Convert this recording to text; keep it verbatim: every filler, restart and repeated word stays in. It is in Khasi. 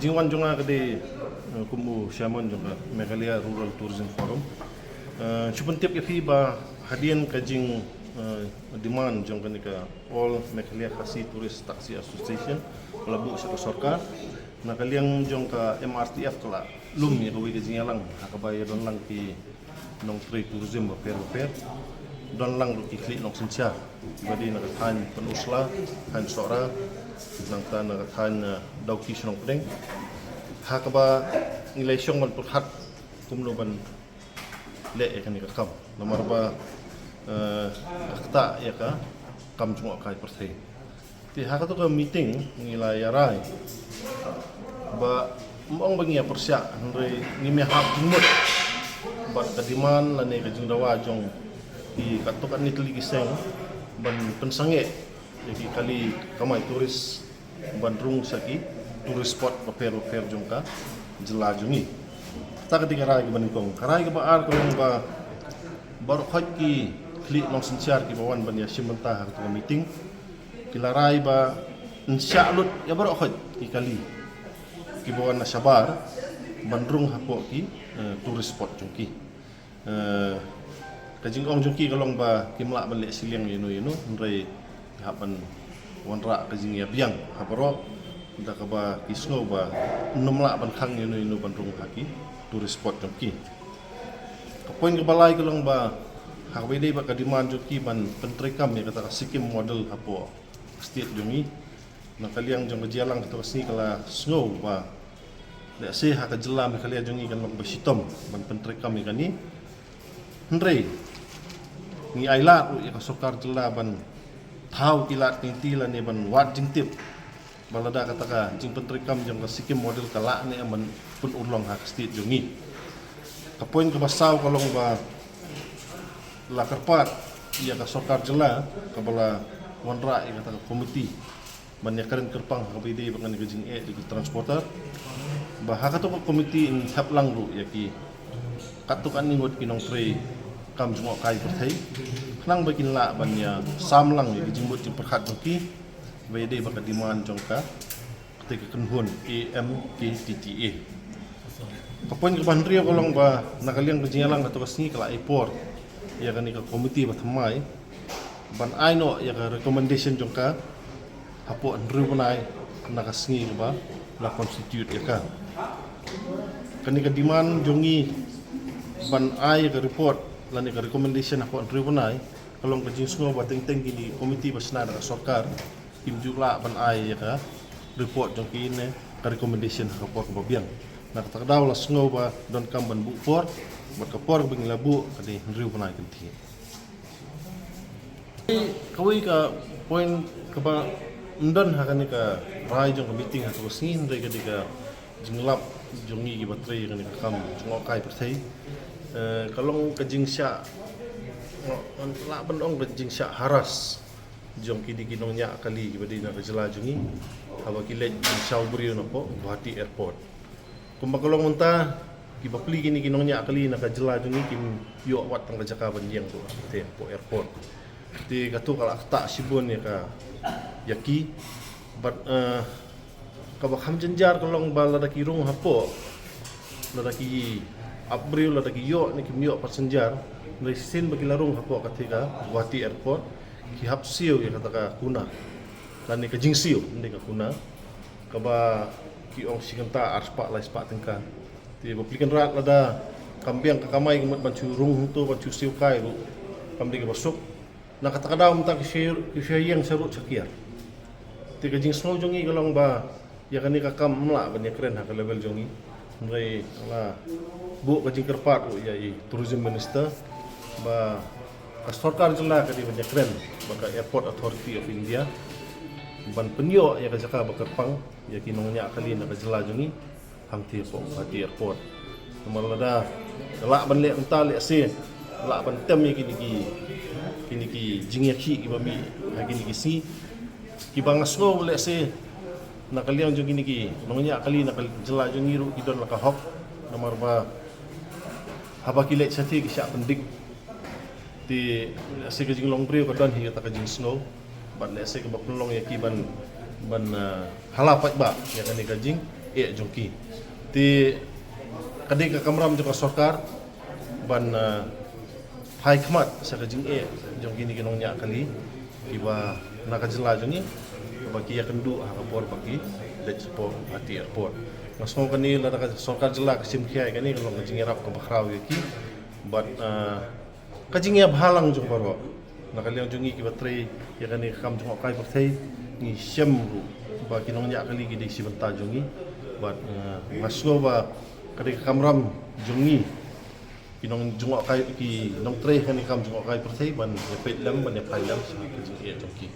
Jingwan jong nga ka dei, eh, kum u chairman jong ka Meghalaya Rural Tourism Forum. Eh, shu pyntip ïa phi ba hadien ka jing, eh, demand jong kane ka All Meghalaya Khasi Tourist Taxi Association, ka la buh sha ka sorkar. Na ka liang jong ka M R T F ka la lum ïa kawei ka jingïalang ha kaba ïa don lang ki nongtrei tourism bapher bapher. Don lang ruh ki khlieh nongsynshar ba dei na ka thaiñ Pynursla, thaiñ Sohra, nangta na ka thaiñ, eh, Dawki Shnong Pdeng. Ha kaba ngi la shong ban pyrkhat kumno ban leh ïa kane ka kam. Namar ba, eh, ka ktah ïa ka kam jngohkai pyrthei. Te ha kato ka meeting ngi la ïa rai ba ym ong ba ngi ïa pyrshah, hynrei ngim ïa hap jingmut bad ka demand lane ka jingdawa jong ki katto katne tylli ki seng ban pynsangeh ïa ki kali kamai tourist ban rung sha ki tourist spot bapher bapher jong ka jylla jong ngi. Kata ka dei ka rai kaba nyngkong. Ka rai kaba ar ka long ba baroh khoit ki khlieh nongsynshar kiba wan ban ïa shim bynta ha kato ka meeting ki la rai ba yn shah lut ïa baroh khoit ki kali kiba wan na shabar ban rung hapoh ki, eh, tourist spot jong ki. Eh, ka jingong jong ki ka long ba kim lah ban leh shiliang ïano ïano, hynrei ki hap ban wanrah ka jingïabiang ha baroh da kaba ki sngew ba ym lah ban khang ïano ïano ban rung ha ki tourist spot jong ki. Ka point kaba lai ka long ba ha kaba ïadei bad ka demand jong ki ban pyntreikam ïa kata ka Sikkim model hapoh state jong ngi. Na ka liang jong ka jingïalang kato ka sngi ka la sngew ba lehse ha ka jylla Meghalaya jong ngi kan long ba shitom ban pyntreikam ïa kane. Hynrei ngi ailad ruh ïa ka sorkar jylla ban thaw ki lad ki lynti lane ban wad jingtip ba lada kata ka jingpyntreikam jong ka Sikkim model ka lah ne em ban pynurlong ha ka state jong ngi. Ka point kaba saw ka long ba la kyrpad ïa ka sorkar jylla kaba la wanrah ïa kata ka komiti ban ïakren kyrpang ha kaba ïadei bad kane ka jingeh da ki transporter. Ba ha kato ka komiti yn thep lang ruh ïa ki katto katne ngut ki nongtrei kam jngohkai pyrthei khnang ba kin lah ban ïa sam lang ïa ki jingmut jingpyrkhat jong ki ba ïadei bad ka demand jong ka kata ka kynhun A M K T T A. Ka point kaba hynriew ka long ba na ka liang ka jingïalang kato ka sngi ka la ai por ïa kane ka komiti ba thymmai ban ai noh ïa ka recommendation jong ka hapoh hynriew bnai na ka sngi kaba la constitute ïa ka. Kane ka demand jong ngi ban ai ïa ka report lane ka recommendation hapoh hynriew bnai ka long ka jingsngew ba teng teng kine ki komiti ba shna da ka sorkar kim ju lah ban ai ïa ka report jong ki ne ka recommendation ha ka por kaba biang. Na kata ka daw la sngew ba donkam ban buh por bad ka por ba ngi la buh ka dei hynriew bnai kynthih. Kawei ka point kaba ym don ha kane ka rai jong ka meeting ha kato ka sngi hynrei ka dei ka jinglap jong ngi kiba trei kane ka kam jngohkai pyrthei. Eh, ka long ka jingshah, lah ban ong ka jingshah harass jong kine ki nongñiah kali kiba dei na ka jylla jong ngi haba ki leit ban shaw briew napoh Guwahati Airport. Kumba ka long mynta ki bapli kine ki nongñiah kali na ka jylla jong ngi kim ïoh wat tang ka jaka ban ïeng ruh te hapoh airport. Te kato ka la ktah shibun ïa ka, ïa ki. Bad, eh, kaba kham jynjar ka long ba lada ki rung hapoh, lada ki ap briew, lada ki ïoh ne kim ïoh passenger, hynrei shisien ba ki la rung hapoh kata ka Guwahati Airport ki hap siew ïa kata ka kuna lane ka jingsiew, ym dei ka kuna, kaba ki ong shi kynta ar spah lai spah tyngka. Te bapli kynrad lada kam biang ka kamai ka mut ban shu rung hangto ban shu siew kai ruh kam dei kaba suk. Na kata ka daw mynta ki shu, ki shu ïeng sha ruh sha kiar. Te ka jingsngew jong ngi ka long ba ïa kane ka kam ym lah ban ïakren ha ka level jong ngi. Hynrei la buh ka jingkyrpad ruh ïa i Tourism Minister ba ka sorkar jylla ka dei ban ïakren bad ka Airport Authority of India ban pynïoh ïa ka jaka ba kyrpang ïa ki nongñiah kali na ka jylla jong ngi hangtei hapoh Guwahati Airport. Namar lada lah ban leh kumta lehse lah ban tem ïa kine ki, kine ki jingïakhih kiba mih ha kine ki sngi. Kiba nga sngew lehse na ka liang jong kine ki nongñiah kali na ka jylla jong ngi ruh ki don la ka hok. Namar ba haba ki leit shathie ki shah pyndik. Te lehse ka jinglong briew ka don hi kata ka jingsngew bad lehse kaba pynlong ïa ki ban, ban, ah, hala paidbah ïa kane ka jing, eh jong ki. Te ka dei ka kamram jong ka sorkar ban, ah, phai khmat sa ka jingeh jong kine ki nongñiah kali kiba na ka jylla jong ngi, ba ki ïakynduh ha ka por ba ki leit shapoh ha ti airport. Nga sngew kane lada ka sorkar jylla ka shim khia ïa kane, ka long ka jingïarap kaba khraw ïa ki. Bad, ah, ka jingïabha lang jong baroh. Na ka liang jong ngi kiba trei ïa kane ka kam jngohkai pyrthei, ngi shem ruh ba ki nongñiah kali ki dei shi bynta jong ngi. Bad, ah, nga sngew ba ka dei ka kamram jong ngi ki nong jngohkai, ki nongtrei kane ka kam jngohkai pyrthei ban ïapeit lem, ban ïaphai lem sha ka jingeh jong ki.